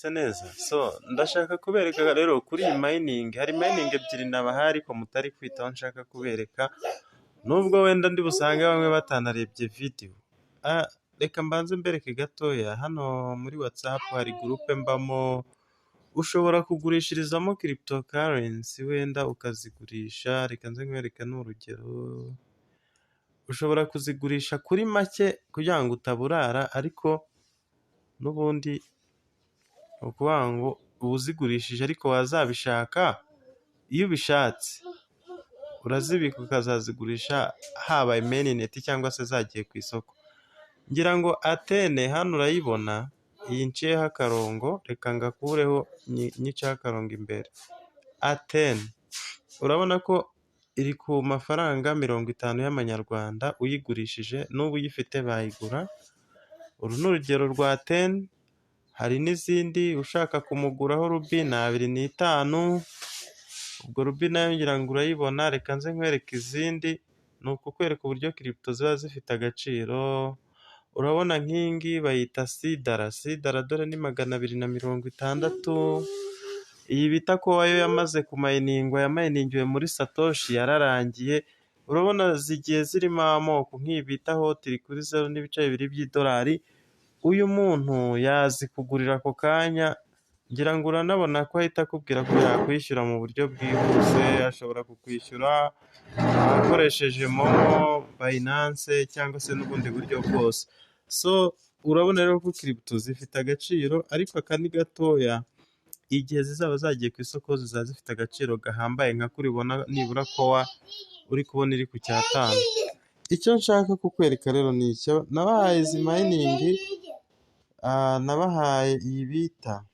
Neza, so ndashaka kubereka rero kuri iyi mining, hari mining ebyiri nabahaye ariko mutari kwitaho nshaka kubereka, nubwo wenda ndi busange bamwe batanarebye video. Reka mbanze mbereke gatoya, hano muri WhatsApp hari group mbamo, ushobora kugurishirizamo cryptocurrency wenda ukazigurisha, reka nze nkwereke n'urugero, ushobora kuzigurisha kuri make kugira ngo utaburara ariko n'ubundi ni ukuvuga ngo uba uzigurishije ariko wazabishaka, iyo ubishatse urazibika ukazazigurisha habaye mainnet cyangwa se zagiye ku isoko. Ngira ngo Athene hano urayibona, iyi nciyeho akarongo, reka ngakureho nyiceho akarongo imbere. Athene urabona ko iri ku mafaranga 50 y'amanyarwanda uyigurishije, n'ubu uyifite bayigura, uru ni urugero rwa Athene, hari n'izindi ushaka kumuguraho Ruby ni 2.5, ubwo Ruby nayo ngira ngo urayibona, reka nze nkwereke izindi, ni ukukwereka uburyo crypto ziba zifite agaciro, urabona nk'iyi ngiyi bayita Sidra, Sidra dore ni 260, iyi bita Core yo yamaze kumayiningwa, yamayiningiwe muri Satoshi yararangiye, urabona zigiye zirimo amoko nk'iyi bita Hot iri kuri 0.2 by'idolari, uyu muntu yazikugurira ako kanya, ngira ngo uranabona ko ahita akubwira ko yakwishyura mu buryo bwihuse, ashobora kukwishyura akoresheje MoMo, Binance cyangwa se n'ubundi buryo bwose. So urabona rero ko crypto zifite agaciro ariko aka ni gatoya, igihe zizaba zagiye ku isoko zizaba zifite agaciro gahambaye nka kuri ubona nibura Core uri kubona iri ku cyatanu. Icyo nshaka kukwereka rero ni icyo, nabahaye izi mining, nabahaye iyi bita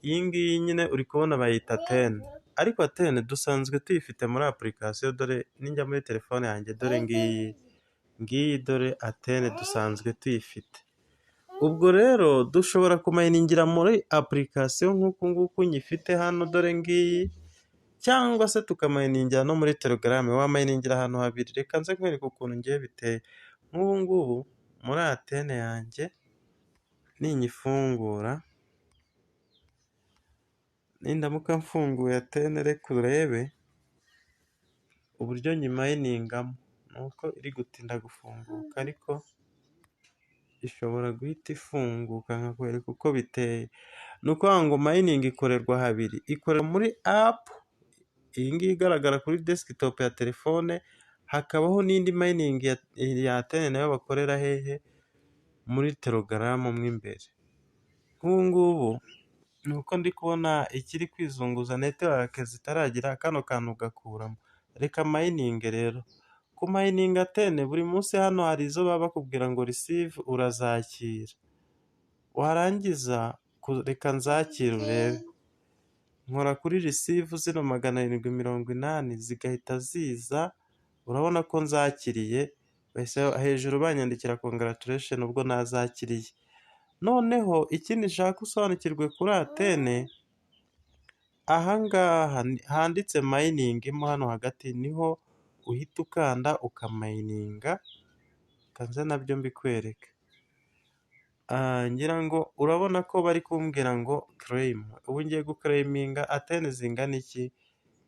iyi ngiyi nyine uri kubona bayita Athene, ariko Athene dusanzwe tuyifite muri application, dore ninjya muri telefone yanjye dore ngiyi, ngiyi dore Athene dusanzwe tuyifite. Ubwo rero dushobora kumayiningira muri application nk'uku nguku nyifite hano dore ngiyi, cyangwa se tukamayiningira no muri Telegram, wamayiningira ahantu habiri. Reka nze nkwereke ukuntu ngiye biteye. Nk'ubu ngubu muri Athene yanjye ninyifungura, nindamuka mfunguye Athene reka urebe uburyo nyimayiningamo, ni uko iri gutinda gufunguka ariko ishobora guhita ifunguka nkakwereka uko biteye. Ni ukuvuga ngo mining ikorerwa habiri, ikorerwa muri app, iyi ngiyi igaragara kuri desktop ya telefone, hakabaho n'indi mining ya Athene nayo bakorera hehe? Muri Telegram mo imbere. Nk'ubu ngubu ni uko ndi kubona ikiri kwizunguza network zitaragira kano kantu gakuramo. Reka mayininge rero. Kumayininga Athene buri munsi hano hari izo baba bakubwira ngo receive urazakira, warangiza reka nzakire urebe, nkora kuri receive zino 780 zigahita ziza, urabona ko nzakiriye, bahise hejuru banyandikira congratulation ubwo nazakiriye. Noneho ikindi nshaka usobanukirwe kuri Athene, aha ngaha handitse mining mo hano hagati niho uhita ukanda ukamayininga, reka nze nabyo mbikwereke. Ngira ngo urabona ko bari kumbwira ngo claim, ubu ngiye gukereyiminga Athene zingana iki?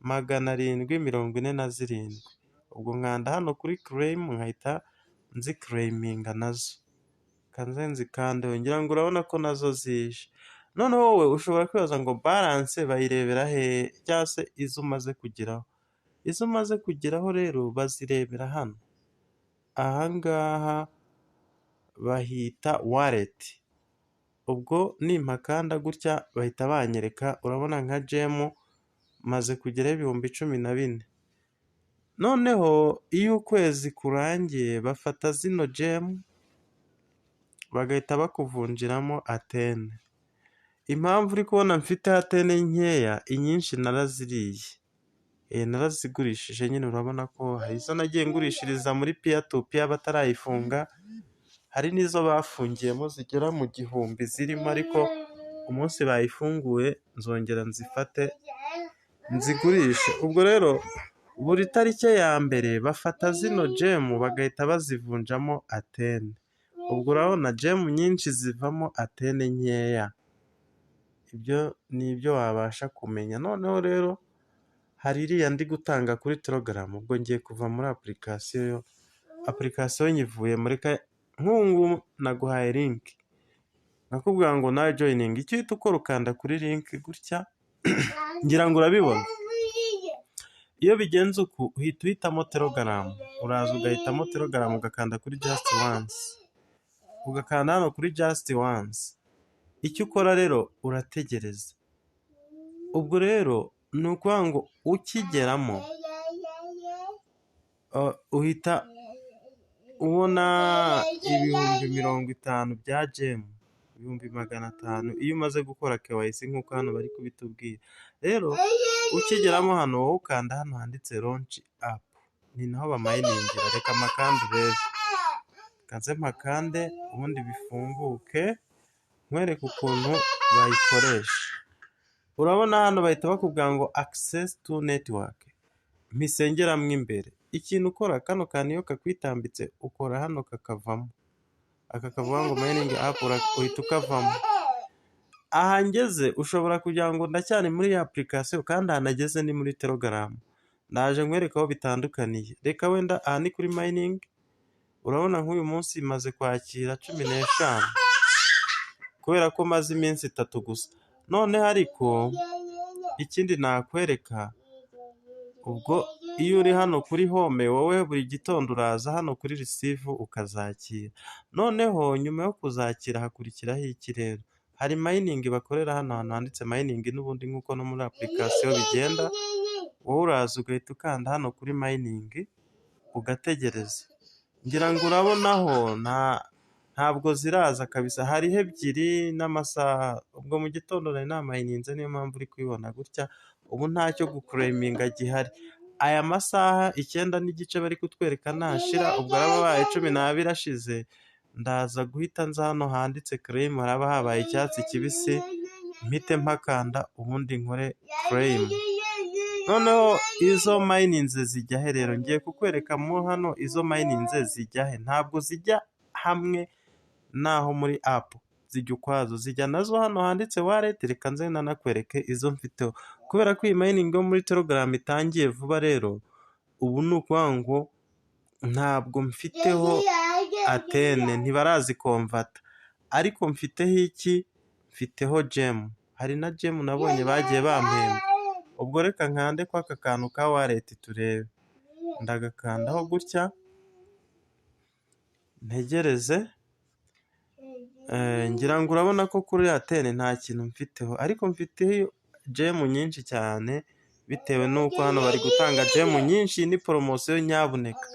747. Ubwo nkanda hano kuri claim nkahita nzikereyiminga nazo. Reka nze nzikandeho, ngira ngo urabona ko nazo zije. Noneho wowe ushobora kwibaza ngo balance bayirebera hehe cyangwa se izo umaze kugeraho. Izo umaze kugeraho rero bazirebera hano, aha ngaha bahita wallet, ubwo nimpakanda gutya bahita banyereka, urabona nka gem maze kugeraho 14,000. Noneho iyo ukwezi kurangiye bafata zino gem bagahita bakuvunjiramo Athene. Impamvu uri kubona mfite Athene nkeya, inyinshi naraziriye, narazigurishije nyine urabona ko hari izo nagiye ngurishiriza muri peer to peer batarayifunga, hari n'izo bafungiyemo zigera mu 1000 zirimo ariko umunsi bayifunguye nzongera nzifate nzigurishe. Ubwo rero buri tariki ya mbere bafata zino gem bagahita bazivunjamo Athene. Ubwo urabona gem nyinshi zivamo Aten nkeya, ibyo ni ibyo wabasha kumenya. Noneho rero hari iriya ndi gutanga kuri Telegram, ubwo ngiye kuva muri application yo, application nyivuyemo. Reka nk'ubu ngubu naguhaye link, nakubwira ngo nawe joininga, icyo uhita ukora ukanda kuri link gutya, ngira ngo urabibona. Iyo bigenze uku uhita uhitamo Telegram, uraza ugahitamo Telegram ugakanda kuri just once, ugakanda hano kuri just once. Icyo ukora rero urategereza. Ubwo rero ni ukuvuga ngo ukigeramo uhita ubona 50,000 bya gem, 500,000 iyo umaze gukora KYC nk'uko hano bari kubitubwira. Rero ukigeramo hano wowe ukanda hano handitse launch app, ni naho bamayiningira. Reka mpakande urebe, reka nze mpakande ubundi bifunguke nkwereke ukuntu bayikoresha. Urabona hano bahita bakubwira ngo access to network, mpise ngeramo imbere. Ikintu ukora, kano kantu iyo kakwitambitse ukora hano kakavamo, aka kavuga ngo mining app uhita ukavamo. Aha ngeze ushobora kugira ngo ndacyari muri ya application kandi aha nageze ni muri Telegram. Ndaje nkwereke aho bitandukaniye. Reka wenda aha ni kuri mining, urabona nk'uyu munsi maze kwakira 15 kubera ko maze iminsi 3 gusa. Noneho ariko ikindi nakwereka, ubwo iyo uri hano kuri home wowe buri gitondo uraza hano kuri receive ukazakira. Noneho nyuma yo kuzakira hakurikiraho iki rero? Hari mining bakorera hano hantu handitse mining n'ubundi nk'uko no muri application bigenda, wowe uraza ugahita ukanda hano kuri mining ugategereza. Ngira ngo urabonaho ntabwo ziraza kabisa, hariho 2 n'amasaha, ubwo mu gitondo nari namayininze niyo mpamvu uri kubibona gutya, ubu ntacyo guclaiminga gihari. Aya masaha 9:30 bari kutwereka nashira, ubwo araba abaye 12 ashize, ndaza guhita nza hano handitse claim haraba habaye icyatsi kibisi, mpite mpakanda ubundi nkore claim. Noneho izo mayininze zijya he rero? Ngiye kukwereka mo hano izo mayininze zijya he, ntabwo zijya hamwe n'aho muri app, zijya ukwazo, zijya nazo hano handitse wallet. Reka nze nanakwereke izo mfiteho. Kubera ko iyi mining yo muri Telegram itangiye vuba rero, ubu ni ukuvuga ngo ntabwo mfiteho Aten, ntibaraziconverta, ariko mfiteho iki? Mfiteho gem, hari na gem nabonye bagiye bampemba. Ubwo reka nkande kwa aka kantu ka wallet turebe, ndagakandaho gutya ntegereze, ngira ngo urabona ko kuri Aten nta kintu mfiteho, ariko mfiteho gem nyinshi cyane bitewe n'uko hano bari gutanga gem nyinshi, ni poromosiyo nyabuneka.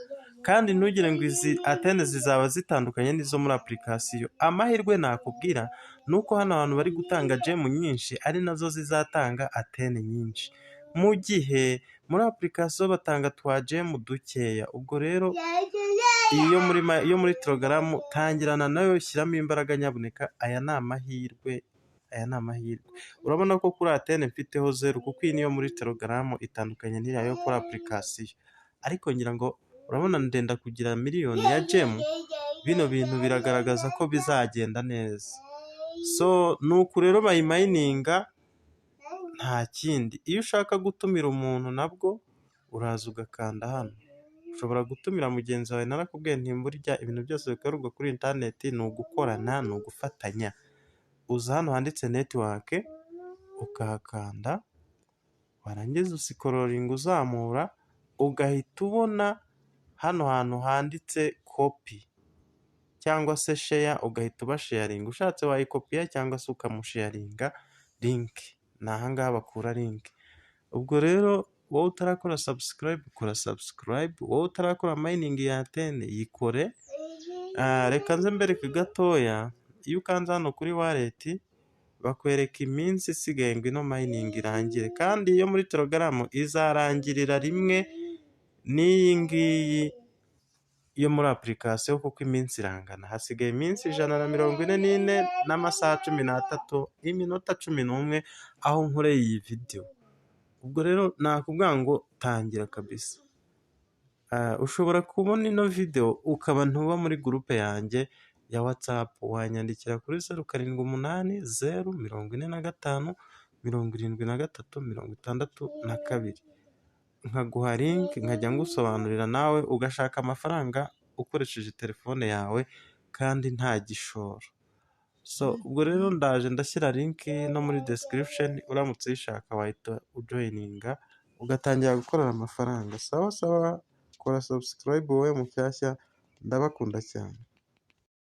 Kandi ntugire ngo izi Aten zizaba zitandukanye n'izo muri application. Amahirwe nakubwira ni uko hano hantu bari gutanga gem nyinshi ari nazo zizatanga Aten nyinshi, mu gihe muri application batanga twa gem dukeya. Ubwo rero iyo muri Telegram tangirana nayo, shyiramo imbaraga nyabuneka, aya ni amahirwe, aya ni amahirwe. Urabona ko kuri Aten mfiteho 0 kuko iyi niyo muri Telegram itandukanye n'iriya yo kuri application. Ariko ngira ngo urabona ndenda kugira miliyoni ya gem, bino bintu biragaragaza ko bizagenda neza. So ni uku rero bayimayininga nta kindi. Iyo ushaka gutumira umuntu nabwo uraza ugakanda hano. Ushobora gutumira mugenzi wawe, narakubwiye nti burya ibintu byose bikorerwa kuri interineti ni ugukorana, ni ugufatanya. Uza hano handitse network ukahakanda, warangiza uscrollinga uzamura, ugahita ubona hano hantu handitse copy cyangwa se share, ugahita ubasharinga. Ushatse wayikopiya cyangwa se ukamusharinga link, ni aha ngaha bakura link. Ubwo rero wowe utarakora subscribe, kora subscribe, wowe utarakora mining ya Aten yikore. Reka nze mbereke gatoya, iyo ukanze hano kuri wallet bakwereka iminsi isigaye ngo ino mining irangire, kandi iyo muri Telegram izarangirira rimwe n'iyi ngiyi yo muri application kuko iminsi irangana. Hasigaye iminsi 144 n'amasaha 13, iminota 11 aho nkoreye iyi videwo. Ubwo rero nakubwira ngo tangira kabisa. Ushobora kubona ino videwo ukaba ntuba muri group yanjye ya WhatsApp, wanyandikira kuri 0780457362, nkaguha link nkajya ngusobanurira, nawe ugashaka amafaranga ukoresheje telefone yawe kandi nta gishoro. So ubwo rero ndaje ndashyira link no muri description, uramutse uyishaka wahita ujoininga ugatangira gukorera amafaranga. Sawa sawa, kora subscribe wowe mushyashya, ndabakunda cyane.